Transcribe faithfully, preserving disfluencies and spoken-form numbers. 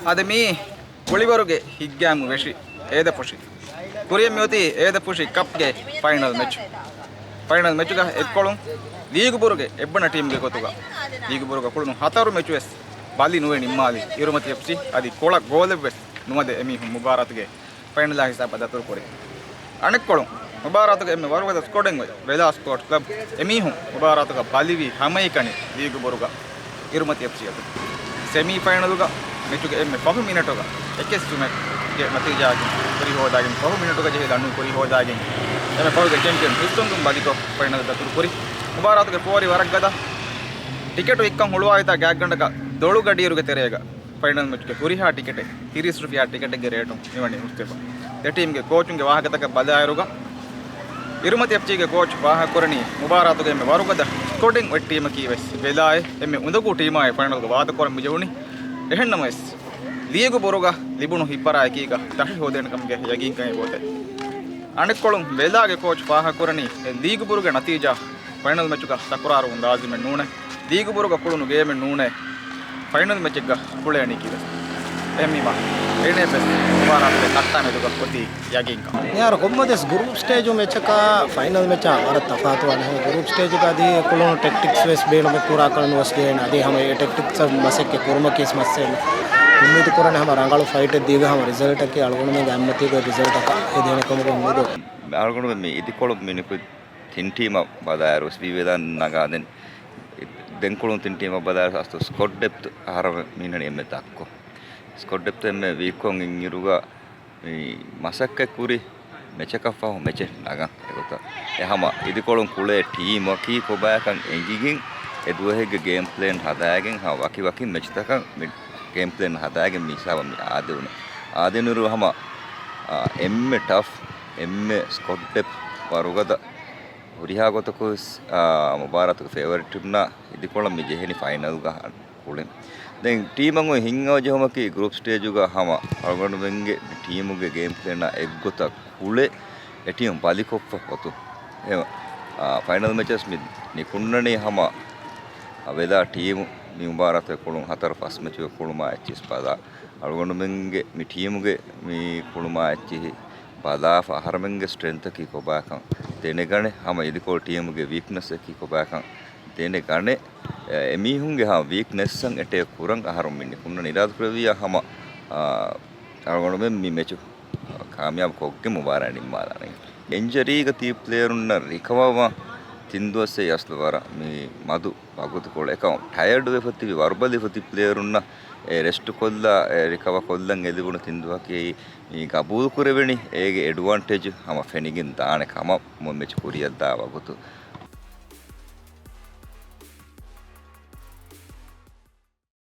އަދި މީ ގުޅިވަރުގެ ހިތްގައިމު ވެށި އޭދަފުށި. ކުރިއަށް މިއޮތީ އޭދަފުށި ކަޕްގެ ފައިނަލް މެޗު. ފައިނަލް މެޗުގަ އެއްކޮޅުން ލީގުބުރުގެ އެއްބަނަ ޓީމުގެ ގޮތުގަ ލީގުބުރުގަ ކުޅުނު ހަތަރު މެޗުވެސް ބަލި ނުވެ ނިންމާލި އިރުމަތި އެފްސީ. އަދި ކޮޅަށް ގޯލެއްވެސް ނުވަދެ އެމީހުން މުބާރާތުގެ ފައިނަލާ ހިސާބަށް ދަތުރުކުރި. އަނެއްކޮޅުން، މުބާރާތުގެ އެންމެ ވަރުގަދަ ސްކޮޑެއް އޮތް ވެލާ ސްޕޯޓްސް ކްލަބް އެމީހުން މުބާރާތުގަ ބަލިވީ ހަމައެކަނި ލީގު ބުރުގަ އިރުމަތި އެފްސީ އަތުން. ސެމީ ފައިނަލުގަ މެޗުގެ އެންމެ ފަހު މިނެޓުގަ އެކެއްސުމެއްގެ ނަތީޖާއަކީ ކުރި ހޯދާގެން، ފަހު މިނެޓުގަ ޖެހި ލަނޑު ކުރި ހޯދާގެން، އެންމެ ފަހުގެ ޗެމްޕިއަން ހިއުސްޓަން ދުން ބަލިކޮށް ފައިނަލަށް ދަތުރު ކުރި. މުބާރާތުގެ ފޯރި ވަރަށް ގަދަ. ޓިކެޓު ވިއްކަން ހުޅުވާލިތާ ގާތްގަނޑަކަށް ދޮޅު ގަޑިއިރުގެ ތެރޭގަ ފައިނަލް މެޗުގެ ހުރިހާ ޓިކެޓެއް ތިރީސް ރުފިޔާ ޓިކެޓެއްގެ ރޭޓުން މިވަނީ ހުސްވެފަ. ދެ ޓީމްގެ ކޯޗުންގެ ވާހަކަތަކަށް ބަލާއިރުގަ، އިރުމަތި އެފްސީގެ ކޯޗު ފާހަގަކުރަނީ މުބާރާތުގެ އެންމެ ވަރުގަދަ ސްކޮޑެއް އޮތް ޓީމަކީ ވެސް ވެލާއެއް، އެންމެ އުނދަގޫ ޓީމާއެއް ފައިނަލްގަ ވާދަކުރަން މިޖެހުނީ. އެހެންނަމަވެސް، ލީގު ބުރުގަ ލިބުނު ހިތްވަރާ އެކީގަ ތަށި ހޯދޭނެ ކަމުގެ ޔަގީންކަން އެބައޮތޭ. އަނެއްކޮޅުން ވެލާގެ ކޯޗު ފާހަގަކުރަނީ އެ ލީގު ބުރުގެ ނަތީޖާ ފައިނަލް މެޗުގަ ތަކުރާރުވުން ލާޒިމެއް ނޫނޭ. ލީގު ބުރުގަ ކުޅުނު ގޭމެއް ނޫނޭ. ފައިނަލް މެޗެއްގަ ކުޅޭނީކީވެސް. އެހެންވީމަ، އެންއެފްއެސް މުބާރާތުގެ ކައްޓާ މެދުގަ އޮތީ ޔަގީންކަން. މިހާރު ކޮންމެދެސް ގްރޫޕް ސްޓޭޖު މެޗަކާ ފައިނަލް މެޗާ ވަރަށް ތަފާތުވާނެ. ހަމަ ގްރޫޕް ސްޓޭޖުގަ އަދި ކުޅުނު ޓެކްޓިކްސް ވެސް ބޭނުމެއް ކުރާކަށް ނުވެސް ޖެހޭނެ. އަދި ހަމަ އެ ޓެކްޓިކްސް މަސައްކަތް ކުރުމަކީސް މައްސަލަ. އުއްމީދު ކުރަން ހަމަ ރަނގަޅު ފައިޓެއް ދީގަ ހަމަ ރިޒަލްޓަކީ އަޅުގަނޑުމެންގެ އަތްމަތީގަ ރިޒަލްޓަކަށް ހެދޭނެ ކަމުގެ އުއްމީދު. އަޅުގަނޑުމެން މި އިދިކޮޅު މިނިކުތް ތިން ޓީމަށް ބަލާއިރު ވިވެލަން ނަގާދެން ދެން ކުޅުން ތިން ޓީމަށް ބަލާއިރު އަސްތު ސްކޮޑް ޑެޕްތު އަހަރަށް މީނަނީ އެންމެ ދަށްކޮށް. ސްކޮޑް ޑެޕްތު އެންމެ ވީކްކޮށް އިންއިރުގަ މި މަސައްކަތް ކުރި މެޗަކަށް ފަހު މެޗެއް ނަގަން އެގޮތަށް. އެ ހަމަ އިދިކޮޅުން ކުޅޭ ޓީމަކީ ކޮބާކަން އެނގިގެން އެ ދުވަހެއްގެ ގޭމް ޕްލޭން ހަދާގެން ހަމަ ވަކި ވަކި މެޗްތަކަށް މި ގޭމް ޕްލޭން ހަދާގެން މި ހިސާބަށް މި އާދެވުނު. އާދެވުނުއިރު ހަމަ، އާ، އެންމެ ޓަފް، އެންމެ ސްކޮޑް ޑެޕް ވަރުގަދަ ހުރިހާ ގޮތަކުވެސް، އާ، މުބާރާތުގެ ފޭވަރިޓް ޓީމްނާ އިދިކޮޅަށް މި ޖެހެނީ ފައިނަލްގަ ކުޅެން. ދެން ޓީމަށް އޮތް ހިތްހަމަޖެހުމަކީ ގްރޫޕް ސްޓޭޖުގަ ހަމަ އަޅުގަނޑުމެންގެ ޓީމުގެ ގޭމް ޕްލޭނާ އެއްގޮތަށް ކުޅެ އެ ޓީމް ބަލިކޮށްފަ އޮތުން. އެ، އާ، ފައިނަލް މެޗަސް މި ނިކުންނަނީ ހަމަ ވެލާ ޓީމު މި މުބާރާތުގެ ކުޅުން ހަތަރު ފަސް މެޗުގެ ކުޅުމާ އެއްޗިސް ބަލާ. އަޅުގަނޑުމެންގެ މި ޓީމުގެ މި ކުޅުމާ އެއްޗިހި ބަލާފަ އަހަރެމެންގެ ސްޓްރެންތަކީ ކޮބާކަން ދެނެގަނެ، ހަމަ އިދިކޮޅު ޓީމުގެ ވީކްނަސްއަކީ ކޮބާކަން ދެނެގަނެ، އެ، އެމީހުންގެ ހަމަ ވީކްނެސްއަށް އެޓޭކް ކުރަން އަހަރުން މި ނިކުންނަން އިރާދަކުރެއްވިއްޔާ ހަމަ، އާ، އަޅުގަނޑުމެން މި މެޗު ކާމިޔާބު ކޮށްގެން މުބާރާތް ނިންމާލާނެ. އިންޖަރީގަ ތިބި ޕްލޭޔަރުންނަށް ރިކަވަރވާން ތިން ދުވަސް އެ އަސްލު ވަރަށް މި މަދު ވަގުތުކޮޅެއް. އެކަމަކު ޓަޔަޑް ވެފަ ތިބި، ވަރުބަލިފަ ތިބި ޕްލޭޔަރުންނަށް އެ ރެސްޓް ކޮށްލާ، އެ ރިކަވަރ ކޮށްލަން އެ ލިބުނު ތިން ދުވަހަކީ މި ގަބޫލު ކުރެވެނީ. އޭގެ އެޑްވާންޓޭޖް ހަމަ ފެނިގެން ދާނެ ކަމަށް މުޅި މެޗް ކުރިއަށްދާ ވަގުތު.